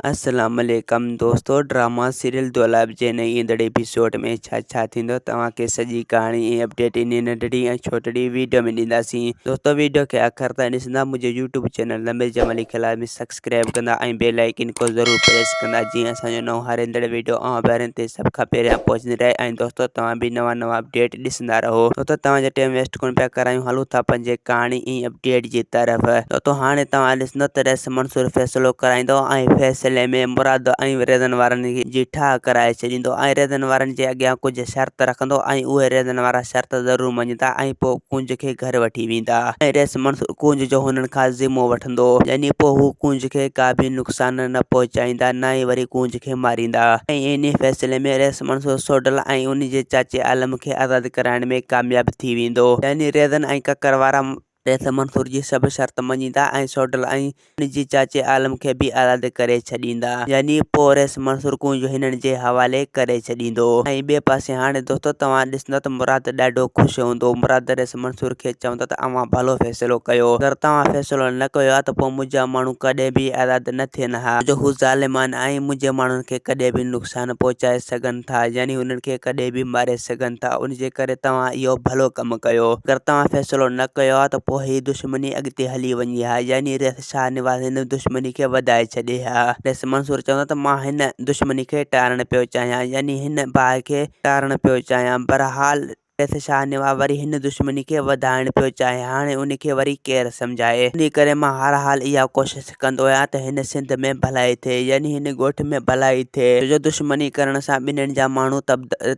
السلام عليڪم دوستو ڊراما سيريل دولاب جي نئين ايندڙ ايپيسوڊ ۾ ڇا ڇا ٿيندو توهان کي سڄي ڪهاڻي ۽ اپڊيٽ انهي ننڍڙي ۽ ڇوٽڙي ويڊيو ۾ ڏينداسين دوستو ويڊيو کي آخر تائين ڏسندا منهنجو يوٽيوب چينل ضمير جمالي کي لازمي سبسڪرائب ڪندا ۽ بيل آئيڪن کي ضرور پريس ڪندا جيئن اسان جو نئون هر ايندڙ ويڊيو اوهان ڀائرن تي سڀ کان پهريان پهچندي رهي ۽ دوستو توهان به نوان نوان اپڊيٽ ڏسندا رهو دوستو توهان جو ٽيم ويسٽ ڪونه پيا ڪرايون هلون ٿا پنهنجي ڪهاڻي ۽ اپڊيٽ جي طرف دوستو هاڻي توهان ڏسندو ته رئيس منصور فيصلو ڪرائيندو ۽ فيصلي ۾ مراد ۽ ريزن وارن جي ٺاهه ڪرائي ڇڏيندو ۽ ريزن وارن جي اڳيان ڪجهه شرط رکندو ۽ اهي ريزن وارا شرط ضرور مڃيندا ۽ پوء ڪونج کي گهر وٺي ويندا ۽ رئيس منصور ڪونج جو هنن کان ذمو وٺندو يعني پوء هو ڪونج کي ڪا به نقصان نه پهچائيندا نه ئي وري ڪونج کي ماريندا ۽ انهي فيصلي ۾ رئيس منصور سوڍل ۽ ان جي چاچي عالم کي آزاد ڪرائڻ ۾ ڪامياب ٿي ويندو يعني ريزن ۽ ڪڪر وارا رئيس منصور جي سڀ شرط مڃيندا ۽ سوڍل ۽ ان جي چاچي عالم کي به آزاد ڪري ڇڏيندا. يعني پوء رئيس منصور ڪونج هنن جي حوالي ڪري ڇڏيندو. ۽ ٻئي پاسي هاڻي دوستو توهان ڏسندؤ ته مراد ڏاڍو خوش هوندو. مراد رئيس منصور کي چوندو ته اوهان ڀلو فيصلو ڪيو. اگر توهان فيصلو نه ڪيو ها ته پوء منهنجا ماڻهو ڪڏهن به آزاد نه ٿين ها. جو هو ظالم آهن ۽ منهنجي ماڻهن کي ڪڏهن به نقصان پهچائي سگهن ٿا. يعني هنن کي ڪڏهن به ماري سگهن ٿا. ان جي ڪري توهان اهو ڀلو ڪم ڪيو. اگر توهان فيصلو نه ڪيو ها ته پوء هي دشمني اڳتي هلي وڃي ها يعني رئيس شاهنواز هن دشمني کي وڌائي ڇڏي ها. رئيس منصور چوندو ته مان هن دشمني کي ٽارڻ پيو چاهيان يعني هن باهه کي ٽارڻ پيو چاهيان. بهرحال رئيس شاهنواز وري هن دشمني کي وڌائڻ پيو چاهي. هاڻي ان کي وري ڪير سمجهائي. انهي ڪري مان هر حال اها ڪوشش ڪندو آهيان ته هن سنڌ ۾ ڀلائي ٿئي يعني هن ڳوٺ ۾ ڀلائي ٿئي ڇو جو دشمني ڪرڻ سان ٻنهين جا ماڻهو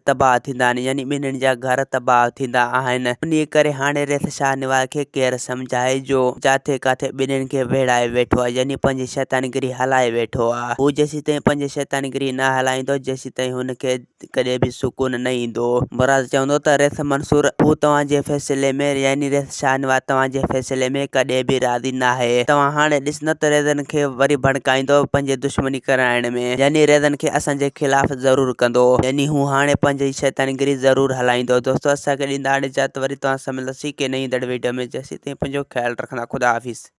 تباهه ٿيندا آهن يعني ٻنهين جا گهر تباهه ٿيندا آهن انهي ڪري هاڻي ريس شاهنواز کي ڪير سمجهائي جو جاٿي ڪاٿي ٻنهين کي ويڙهائي ويٺو آهي يعني پنهنجي شيطانگري هلائي ويٺو آهي هو جيسيتائين پنهنجي شيطانگري نه هلائيندو جيسيتائين هن کي ڪڏهن به سڪون نه ايندو. مراد چوندو ته ريس منصور هو توهان جي فيصلي ۾ يعني ريس شاهنواز توهان جي فيصلي ۾ ڪڏهن به راضي ناهي. توهان هاڻي ڏسندؤ ته ريزن کي وري ڀڙڪائيندو پنهنجي دشمني ڪرائڻ ۾ يعني ريزن کي اسان جي خلاف ضرور ڪندو يعني هو هاڻي پنهنجي شيطانگري ضرور هلائيندو. دوستو اسان کي ڏيندا هاڻي اجازت وري توهان سان ملنداسين ڪنهن ايندڙ ويڊيو ۾ جيسين تائين پنهنجو خيال رکندا خدا حافظ.